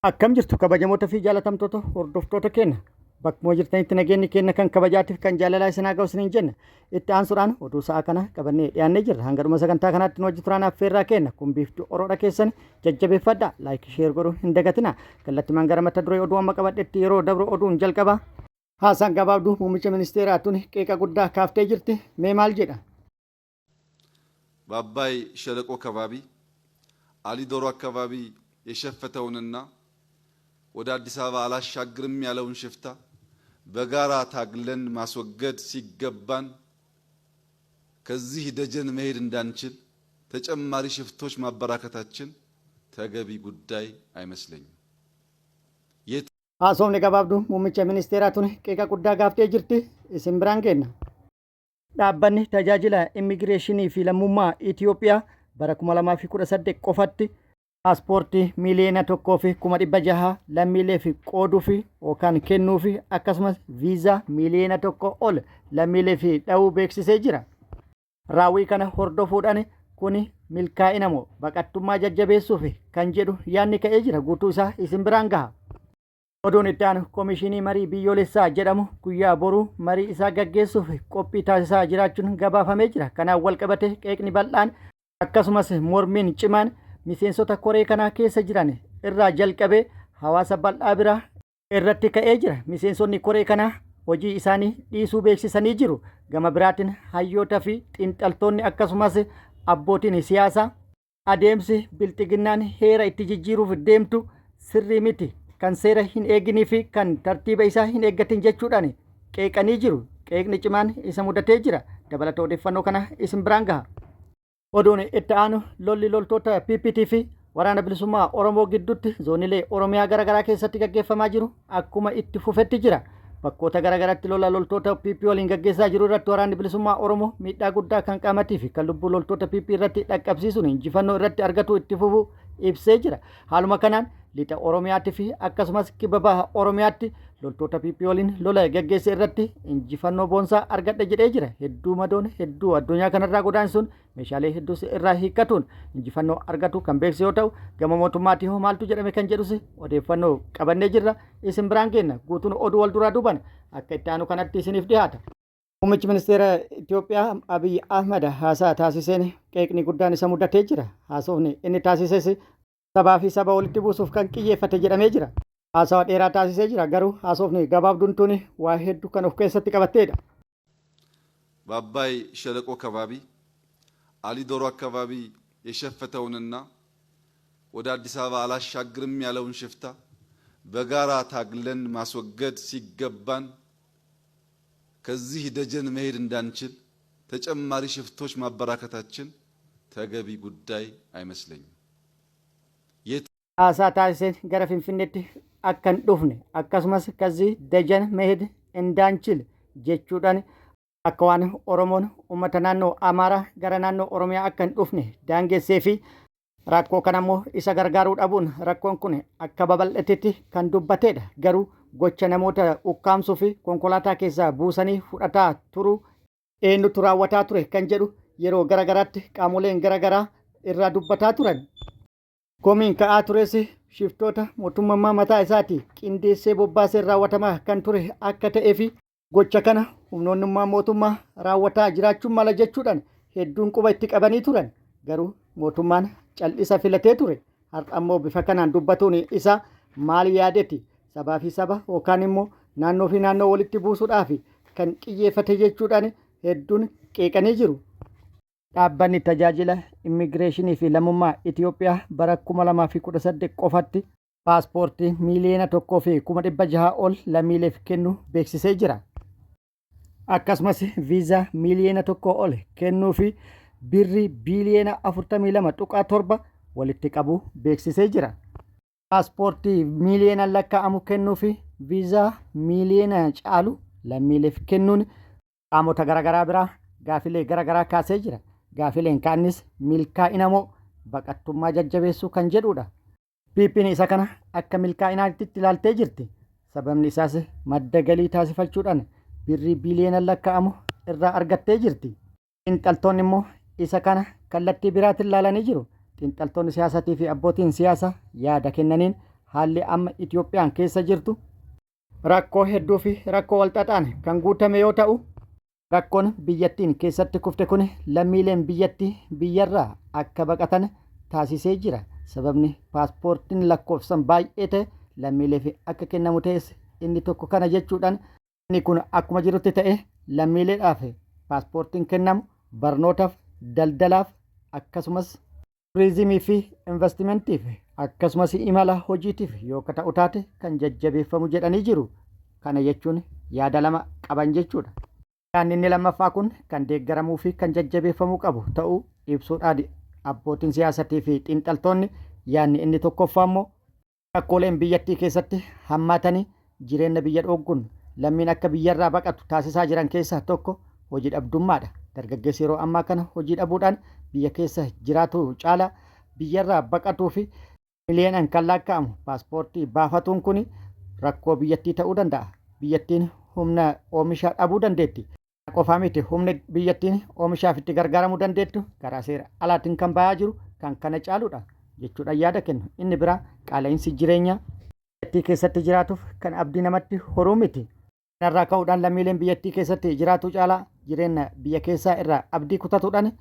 Akkam jirtu kabajamoota fi jaalatamtoota hordoftoota keenya bakkuma jirtanitti nageenyi keenya kan kabajaatiif kan jaalalaa isin haa ga'u isiniin jenna. Itti aansuudhaan oduu sa'a kana qabannee dhiyaannee jirra. Hanga dhuma sagantaa kanaatti nu wajji turaan affeerraa keenya kun biiftuu oroodha keessan jajjabeeffadha. Like share godhuu hin dagatina. Kallattimaan gara mata duree oduu amma qabadhetti yeroo dabru oduun jalqaba. Haasaan gabaabduu muummicha ministeeraa tuni qeeqa guddaa kaaftee jirti. Mee maal jedha? በአባይ ሸለቆ አካባቢ አሊዶሮ አካባቢ የሸፈተውንና ወደ አዲስ አበባ አላሻግርም ያለውን ሽፍታ በጋራ ታግለን ማስወገድ ሲገባን ከዚህ ደጀን መሄድ እንዳንችል ተጨማሪ ሽፍቶች ማበራከታችን ተገቢ ጉዳይ አይመስለኝም። Haasofni gabaabduu muummicha ministeeraa tuni qeeqa guddaa gaaftee jirti. Isin biraan geenna. Dhaabbanni tajaajila immigireeshinii fi lammummaa Itiyoophiyaa bara 2018 qofatti paaspoortii 1,600,000 lammiileef qooduuf yookaan kennuuf akkasumas viizaa 1 miiliyoona ol lammiileef dha'uu beeksisee jira. Raawwii kana hordofuudhaan kuni milkaa'ina moo baqattummaa jajjabeessuuf kan jedhu yaadni ka'ee jira. Guutuu isaa isin biraan gaha. Oduun itti aanu Komishinii Marii Biyyoolessaa jedhamu guyyaa boruu marii isaa gaggeessuuf qophii taasisaa jiraachuun gabaafamee jira. Kanaan wal qabate qeeqni bal'aan akkasumas mormiin cimaan miseensota koree kanaa keessa jiran irraa jalqabee hawaasa bal'aa biraa irratti ka'ee jira. Miseensonni koree kanaa hojii isaanii dhiisuu beeksisanii jiru. Gama biraatiin hayyoota fi xiinxaltoonni akkasumas abbootiin siyaasaa adeemsi bilxiginnaan heera itti jijjiiruuf deemtu sirrii miti, kan seera hin eeginii fi kan tartiiba isaa hin eeggatin jechuudhaan qeeqanii jiru. Qeeqni cimaan isa mudatee jira. Dabalata odeeffannoo kana isin biraan gaha. Oduun itti aanu lolli loltoota PPT fi waraana bilisummaa Oromoo gidduutti zoonilee Oromiyaa garaagaraa keessatti gaggeeffamaa jiru akkuma itti fufetti jira. Bakkoota garaagaraatti lola loltoota PP waliin gaggeessaa jiru irratti waraanni bilisummaa Oromoo miidhaa guddaa kan qaamatii fi kan lubbuu loltoota PP irratti dhaqqabsiisuun injifannoo irratti argatu itti fufuu ibsee jira. Haaluma kanaan lixa Oromiyaatti fi akkasumas kibba baha Oromiyaatti loltoota PP waliin lola gaggeesse irratti injifannoo boonsaa argadhe jedhee jira. Hedduu madoon hedduu addunyaa kanarraa godaansuun meeshaalee hedduus irraa hiikkatuun injifannoo argatu kan beeksise yoo ta'u, gama mootummaatii hoo maaltu jedhame kan jedhus odeeffannoo qabannee jirra. Isin biraan geenna. Guutuun oduu wal duraa duuban akka itti aanu kanatti isiniif dhiyaata. Muummichi ministeera Itoophiyaa Abiy Ahmad haasaa taasiseen qeeqni guddaan isa mudatee jira. Haasofni inni taasises sabaa fi saba walitti buusuuf kan qiyyeeffate jedhamee jira. Haasawa dheeraa taasisee jira. Garuu haasofni gabaabduun tuni waa hedduu kan of keessatti qabatteedha. በአባይ ሸለቆ አካባቢ አሊዶሮ አካባቢ የሸፈተውንና ወደ አዲስ አበባ አላሻግርም ያለውን ሽፍታ በጋራ ታግለን ማስወገድ ሲገባን ከዚህ ደጀን መሄድ እንዳንችል ተጨማሪ ሽፍቶች ማበራከታችን ተገቢ ጉዳይ አይመስለኝም። Haasaa taasiseen gara Finfinneetti akka hin dhufne akkasumas ከዚህ ደጀን መሄድ እንዳንችል jechuudhaan akka waan Oromoon uummata naannoo Amaaraa gara naannoo Oromiyaa akka hin dhufne daangessee fi rakkoo kana immoo isa gargaaruu dhabuun rakkoon kun akka babal'atetti kan dubbatedha. Garuu gocha namoota ukkaamsuu fi konkolaataa keessaa buusanii fudhataa turuu eenyutu raawwataa ture kan jedhu yeroo garagaraatti qaamoleen garagaraa irraa dubbataa turan. Komiin ka'aa tures shiftoota mootummaa mataa isaatii qindeessee bobbaaseen raawwatamaa kan ture akka ta'ee fi gocha kana humnoonnummaa mootummaa raawwataa jiraachuun mala jechuudhaan hedduun quba itti qabanii turan. Garuu mootummaan cal'isa filatee ture. Har'a ammoo bifa kanaan dubbatuun isaa maal yaadeti? Sabaa fi saba yookaan immoo naannoo fi naannoo walitti buusuudhaaf kan qiyyeeffate jechuudhaan hedduun qeeqanii jiru. Dhaabbanni tajaajila immigireeshinii fi lammummaa Itiyoophiyaa bara 2018 qofatti paaspoortii 1,600,000 ol lammiileef kennu beeksisee jira. Akkasumas viizaa 1 miiliyoona ol kennuu fi birrii biiliyoona 42.7 walitti qabuu beeksisee jira. Paaspoortii miiliyoona lakkaa'amu kennuu fi viizaa miiliyoona caalu lammiileef kennuun qaamota garaagaraa biraa gaafilee garaagaraa kaasee jira. Gaafileen kaanis milkaa'ina moo baqattummaa jajjabeessuu kan jedhudha. PP'n isa kana akka milkaa'inaatti ilaaltee jirti. Sababni isaas madda galii taasifachuudhaan birrii biiliyoona lakkaa'amu irraa argattee jirti. Xiinxaltoonni immoo isa kana kallattii biraatiin ilaalanii jiru. Xiinxaltoonni siyaasatii fi abbootiin siyaasaa yaada kennaniin Haalli amma Itoophiyaan keessa jirtu rakkoo hedduu fi rakkoo walxaxaan kan guutame yoo ta'u, rakkoon biyyattiin keessatti kufte kun lammiileen biyyattii biyyarraa akka baqatan taasisee jira. Sababni paaspoortiin lakkoofsan baay'ee ta'e lammiileef akka kennamu ta'es inni tokko kana jechuudhaan inni kun akkuma jirutti ta'e lammiileedhaaf paaspoortiin kennamu barnootaaf, daldalaaf akkasumas turizimii fi investimentiif akkasumas imala hojiitiif yoo akka ta'u taate kan jajjabeeffamu jedhanii jiru. Kana jechuun yaada lama qaban jechuudha. Yaadni inni lammaffaa kun kan deeggaramuu fi kan jajjabeeffamuu qabu ta'uu ibsuudhaan abbootiin siyaasatii fi xiinxaltoonni yaadni inni tokkoffaa immoo rakkooleen biyyattii keessatti hammaatanii jireenya biyya dhoogguun lammiin akka biyyarraa baqatu taasisaa jiran keessaa tokko hojii dhabdummaadha. Dargaggeessi yeroo ammaa kana hojii dhabuudhaan biyya keessa jiraatu caalaa biyyarraa baqatuu fi miliyoonaan kan lakkaa'amu paaspoortii baafatuun kun rakkoo biyyattii ta'uu danda'a. Biyyattiin humna oomishaa dhabuu dandeetti. Qofaa miti, humni biyyattiin oomishaaf itti gargaaramuu dandeettu karaa seera alaatiin kan bahaa jiru kan kana caaludha jechuudhaan yaada kennu. Inni biraa qaala'insi jireenyaa biyyattii keessatti jiraatuuf kan abdii namatti horuu miti. Kanarraa ka'uudhaan lammiileen biyyattii keessatti jiraatu caalaa jireenya biyya keessaa irraa abdii kutatuudhaan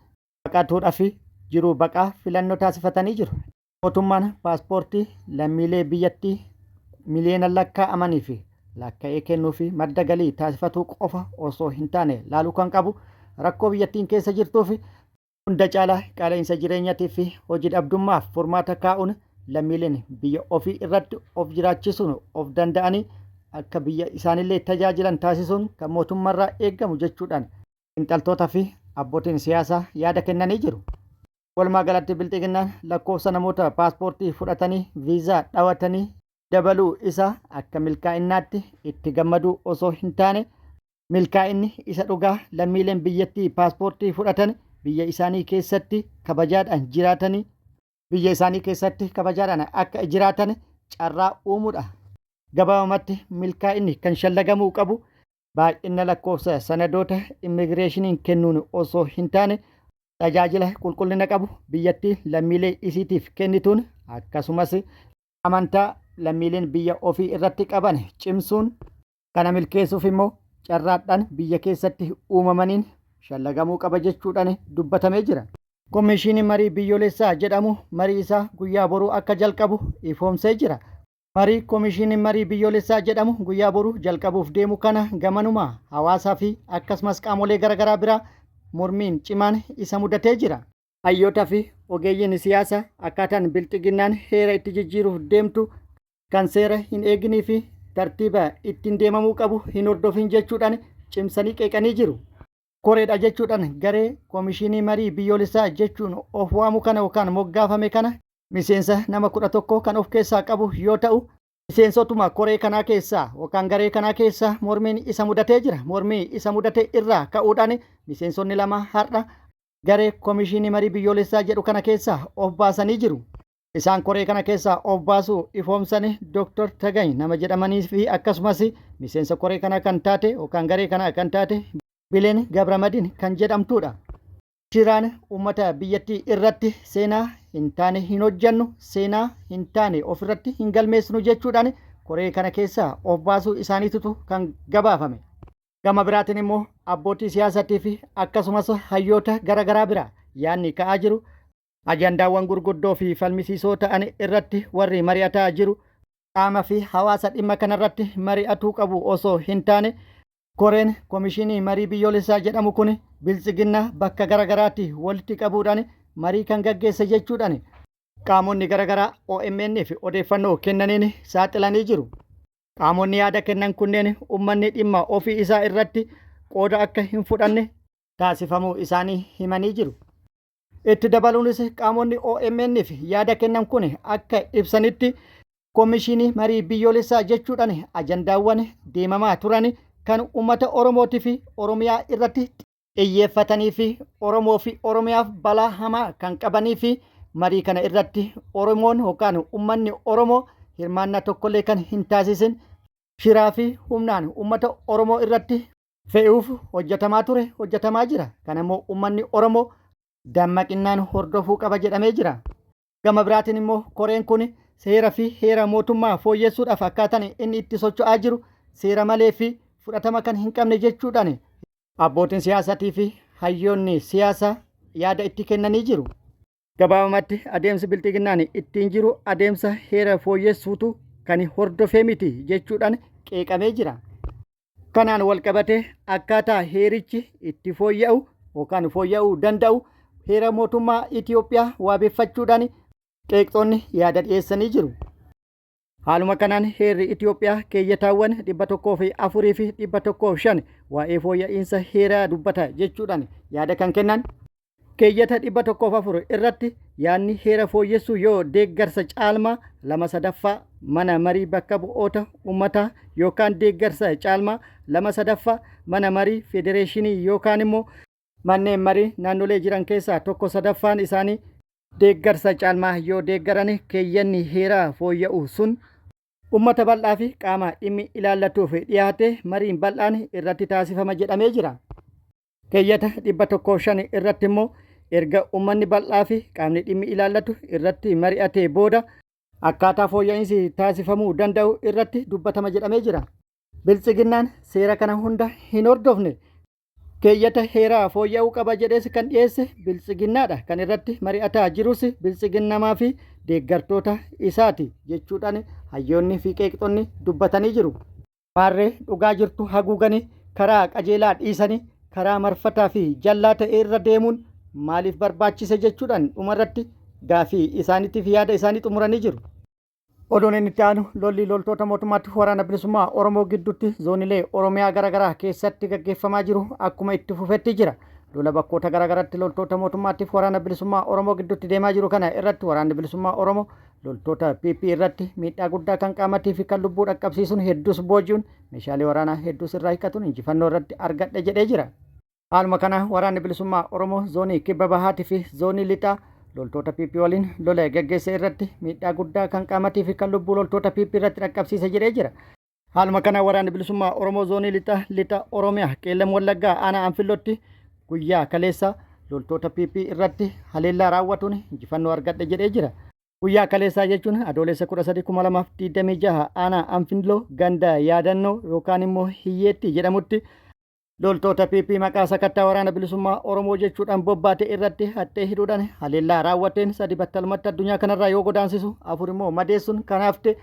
baqatuudhaa fi jiruu baqaa filannoo taasifatanii jiru. Mootummaan paaspoortii lammiilee biyyattii miliyoona lakkaa'amanii fi lakka'ee kennuu fi madda galii taasifatuu qofa osoo hin taane laaluu kan qabu rakkoo biyyattiin keessa jirtuu fi hunda caalaa qaala'insa jireenyaatii fi hojii dhabdummaaf furmaata kaa'uun lammiileen biyya ofii irratti of jiraachisuun of danda'anii akka biyya isaanillee tajaajilan taasisuun kan mootummaarraa eegamu jechuudhaan xiinxaltoota fi abbootiin siyaasaa yaada kennanii jiru. Walumaa galatti Bilxiginnaan lakkoofsa namoota paaspoortii fudhatanii viizaa dhawatanii dabaluu isaa akka milkaa'innaatti itti gammaduu osoo hin taane milkaa'inni isa dhugaa lammiileen biyyattii paaspoortii fudhatan biyya isaanii keessatti kabajaadhaan jiraatanii biyya isaanii keessatti kabajaadhaan akka jiraatan carraa uumuudha. Gabaabumatti milkaa'inni kan shallagamuu qabu baay'ina lakkoofsa sanadoota immigireeshiniin kennuun osoo hin taane tajaajila qulqullina qabu biyyattii lammiilee isiitiif kennituun akkasumas amantaa lammiileen biyya ofii irratti qaban cimsuun kana milkeessuuf immoo carraadhaan biyya keessatti uumamaniin shallagamuu qaba jechuudhaan dubbatamee jira. Komishiinii marii biyyoolessaa jedhamu marii isaa guyyaa boruu akka jalqabu ifoomsee jira. Marii Komishiiniin Marii Biyyoolessaa jedhamu guyyaa boruu jalqabuuf deemu kana gamanumaa hawaasaa fi akkasumas qaamolee garaagaraa biraa mormiin cimaan isa mudatee jira. Hayyoota fi ogeeyyiin siyaasaa akkaataan Bilxiginnaan heera itti jijjiiruuf deemtu kan seera hin eeginii fi tartiiba ittiin deemamuu qabu hin hordofin jechuudhaan cimsanii qeeqanii jiru. Koreedha jechuudhaan garee Komishinii Marii Biyyoolessaa jechuun of waamu kana yookaan moggaafame kana miseensa nama 11 kan of keessaa qabu yoo ta'u, miseensotuma koree kanaa keessaa yookaan garee kanaa keessaa mormiin isa mudatee jira. Mormii isa mudate irraa ka'uudhaan miseensonni lama har'a garee Komishinii Marii Biyyoolessaa jedhu kana keessaa of baasanii jiru. Isaan koree kana keessaa of baasuu ifoomsanii Dr. Tagany nama jedhamanii fi akkasumas miseensa koree kana kan taate yookaan garee kana kan taate Bileen Gabramadin kan jedhamtudha. Shiraan uummata biyyattii irratti seenaa hin taane hin hojjannu, seenaa hin taane ofirratti hin galmeessinu jechuudhaan koree kana keessaa of baasuu isaaniitutu kan gabaafame. Gama biraatiin immoo abbootii siyaasatii fi akkasumas hayyoota garaagaraa bira yaadni ka'aa jiru ajandaawwan gurguddoo fi falmisiisoo ta'an irratti warri mari'ataa jiru qaama fi hawaasa dhimma kanarratti mari'atuu qabu osoo hin taane Koreen Komishinii Marii Biyyoolessaa jedhamu kun Biltsiginnaa bakka garagaraatti walitti qabuudhaan marii kan gaggeesse jechuudhaan qaamonni garagaraa OMN'f odeeffannoo kennaniin saaxilanii jiru. Qaamonni yaada kennan kunneen ummanni dhimma ofii isaa irratti qooda akka hin fudhanne taasifamuu isaanii himanii jiru. Itti dabaluunis qaamonni OMN'f yaada kennan kun akka ibsanitti Komishinii Marii Biyyoolessaa jechuudhaan ajandaawwan deemamaa turan kan uummata Oromootii fi Oromiyaa irratti xiyyeeffatanii fi Oromoo fi Oromiyaaf balaa hamaa kan qabanii fi marii kana irratti Oromoon yookaan uummanni Oromoo hirmaannaa tokkollee kan hin taasisin shiraa fi humnaan uummata Oromoo irratti fe'uuf hojjetamaa ture hojjetamaa jira. Kana immoo uummanni Oromoo dammaqinnaan hordofuu qaba jedhamee jira. Gama biraatiin immoo koreen kun Seera fi heera mootummaa fooyyessuudhaaf akkaataan inni itti socho'aa jiru seera malee fi fudhatama kan hin qabne jechuudhaan abbootiin siyaasatii fi hayyoonni siyaasaa yaada itti kennanii jiru. Gabaabumatti adeemsi Bilxiginnaan ittiin jiru adeemsa heera fooyyessuutu kan hordofee miti jechuudhaan qeeqamee jira. Kanaan walqabatee akkaataa heerichi itti fooyya'u yookaan fooyya'uu danda'u heera mootummaa Itiyoophiyaa waabeffachuudhaan qeeqxoonni yaada dhiyeessanii jiru. Haaluma kanaan heerri Itiyoophiyaa keeyyataawwan 104 fi 105 waa'ee fooyya'iinsa heeraa dubbata jechuudhaan yaada kan kennan Keeyyata 104 irratti yaadni heera fooyyessuu yoo deeggarsa caalmaa lama sadaffaa mana marii bakka bu'oota ummataa yookaan deeggarsa caalmaa lama sadaffaa mana marii federeeshinii yookaan immoo manneen marii naannolee jiran keessaa tokko sadaffaan isaanii deeggarsa caalmaa yoo deeggaran keeyyanni heeraa fooyya'u sun ummata bal'aa fi qaama dhimmi ilaallatuuf dhiyaatee mariin bal'aan irratti taasifama jedhamee jira. Keeyyata 105 irratti immoo erga ummanni bal'aa fi qaamni dhimmi ilaallatu irratti mari'atee booda akkaataa fooyya'insi taasifamuu danda'u irratti dubbatama jedhamee jira. Biltsiginnaan seera kana hunda hin hordofne. Keeyyata heeraa fooyya'uu qaba jedhees kan dhiyeesse Biltsiginnaadha. Kan irratti mari'ataa jirus Biltsiginnamaa fi deeggartoota isaati jechuudhaan hayyoonni fi qeeqxonni dubbatanii jiru. Maarree dhugaa jirtu haguuganii karaa qajeelaa dhiisanii karaa marfataa fi jallaa ta'e irra deemuun maaliif barbaachise jechuudhaan dhumarratti gaafii isaaniitiif yaada isaanii xumuranii jiru. Oduun inni itti aanu lolli loltoota mootummaatti waraana bilisummaa Oromoo gidduutti zoonilee Oromiyaa garaagaraa keessatti gaggeeffamaa jiru akkuma itti fufetti jira. Lola bakkoota garaagaraatti loltoota mootummaattiif waraana bilisummaa Oromoo gidduutti deemaa jiru kana irratti waraanni bilisummaa Oromoo Loltoota PP irratti miidhaa guddaa kan qaamatii fi kan lubbuu dhaqqabsiisuun hedduus booji'uun meeshaalee waraanaa hedduus irraa hiikkatuun injifannoo irratti argadhe jedhee jira. Haaluma kana Waraanni Bilisummaa Oromoo Zoonii Kibba Bahaatii fi Zoonii Lixaa loltoota PP waliin lola gaggeesse irratti miidhaa guddaa kan qaamatii fi kan lubbuu loltoota PP irratti dhaqqabsiise jedhee jira. Haaluma kana Waraanni Bilisummaa Oromoo Zoonii Lixa Lixa Oromiyaa Qeellam Wallaggaa Aanaa Anfillootti guyyaa kaleessaa loltoota PP irratti haleellaa raawwatuun injifannoo argadhe jedhee jira. Guyyaa kaleessaa jechuun Adoolessa 13,2026 aanaa Anfilloo ganda yaadannoo yookaan immoo Hiyyeetti jedhamutti loltoota PP maqaa sakattaa waraana bilisummaa Oromoo jechuudhaan bobbaate irratti haxxee hidhuudhaan haleellaa raawwateen sadi battalumatti addunyaa kanarraa yoo godaansisu afur immoo madeessuun kan hafte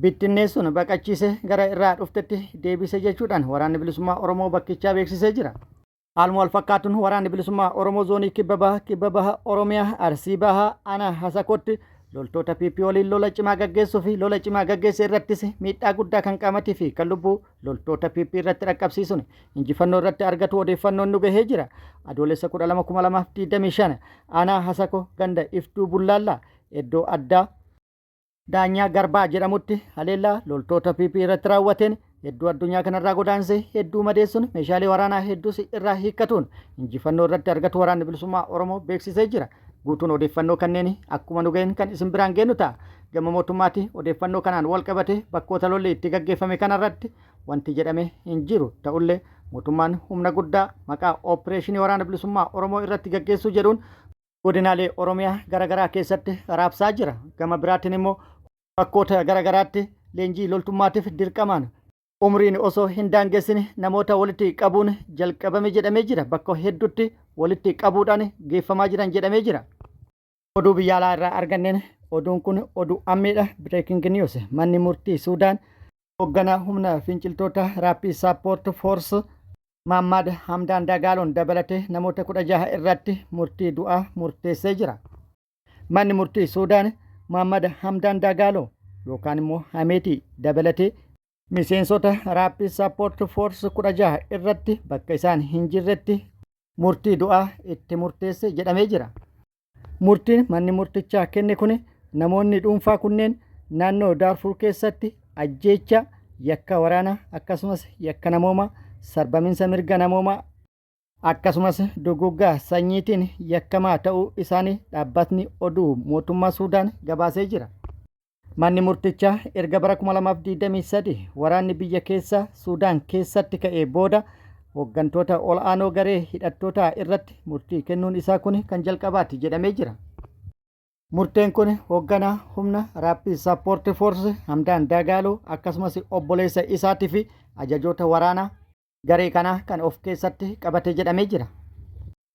bittinneessuun baqachiise gara irraa dhuftetti deebise jechuudhaan waraanni bilisummaa Oromoo bakkichaa beeksisee jira. Haaluma walfakkaatuun Waraanni Bilisummaa Oromoo Zoonii Kibba Baha, Kibba Baha Oromiyaa, Arsii Bahaa, Aanaa Hasakootti loltoota PP waliin lola cimaa gaggeessuu fi lola cimaa gaggeesse irrattis miidhaa guddaa kan qaamatii fi kan lubbuu loltoota PP irratti dhaqqabsiisuun injifannoo irratti argatu odeeffannoon nu gahee jira. Adoolessa 12,2025 Aanaa Hasakoo ganda Iftuu Bullaallaa iddoo addaa Daanyaa Garbaa jedhamutti haleellaa loltoota PP irratti raawwateen hedduu addunyaa kanarraa godaansee hedduu madeessuun meeshaalee waraanaa hedduus irraa hiikkatuun injifannoo irratti argatu waraanni bilisummaa Oromoo beeksisee jira. Guutuun odeeffannoo kanneen akkuma nu ga'een kan isin biraan geennu ta'a. Gama mootummaatti odeeffannoo kanaan wal qabate bakkoota lolli itti gaggeeffame kanarratti wanti jedhame hin jiru. Ta'ullee mootummaan humna guddaa maqaa ooppireeshinii waraana bilisummaa Oromoo irratti gaggeessuu jedhuun godinaalee Oromiyaa garaagaraa keessatti raabsaa jira. Gama biraatiin immoo bakkoota garaagaraatti leenjii loltummaatiif dirqamaan umriin osoo hin daangessin namoota walitti qabuun jalqabame jedhamee jira. Bakka hedduutti walitti qabuudhaan geeffamaa jiran jedhamee jira. Oduu biyya alaa irraa arganneen oduun kun oduu ammeedha. Breaking news. Manni murtii Suudaan hoogganaa humna finciltoota Rapid Support Force Maammaad Hamdaan Dagaaloon dabalatee namoota 16 irratti murtii du'aa murteessee jira. Manni murtii Suudaan Maammad Hamdaan Dagaaloo yookaan immoo Hameetii dabalatee miseensota Rapid Support Force 16 irratti bakka isaan hin jirretti murtii du'aa itti murteesse jedhamee jira. Murtiin manni murtichaa kenne kun namoonni dhuunfaa kunneen naannoo Daarfuur keessatti ajjeechaa, yakka waraanaa akkasumas yakka namoomaa, sarbaminsa mirga namoomaa akkasumas duguuggaa sanyiitiin yakkamaa ta'uu isaanii dhaabbatni oduu mootummaa Suudaan gabaasee jira. Manni murtichaa erga bara 2023 waraanni biyya keessaa Suudaan keessatti ka'ee booda hooggantoota ol'aanoo garee hidhattootaa irratti murtii kennuun isaa kun kan jalqabaati jedhamee jira. Murteen kun hoogganaa humna Rapid Support Force Hamdaan Dagaaloo akkasumas obboleessa isaatii fi ajajoota waraanaa garee kanaa kan of keessatti qabate jedhamee jira.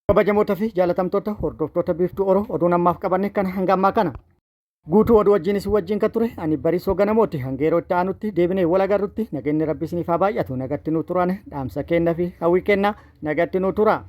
Kabajamoota fi jaalatamtoota hordoftoota Biiftuu Oro, oduun ammaaf qabanne kan hanga ammaa kana. Guutuu oduu wajjin isin wajjin kan ture ani Bariisoo Ganamooti. Hanga yeroo itti aanutti deebinee wal agarrutti nageenyi Rabbi isiniif haa baay'atu. Nagatti nuu turan dhaamsa kennaa fi hawwii kennaa, nagatti nuu tura.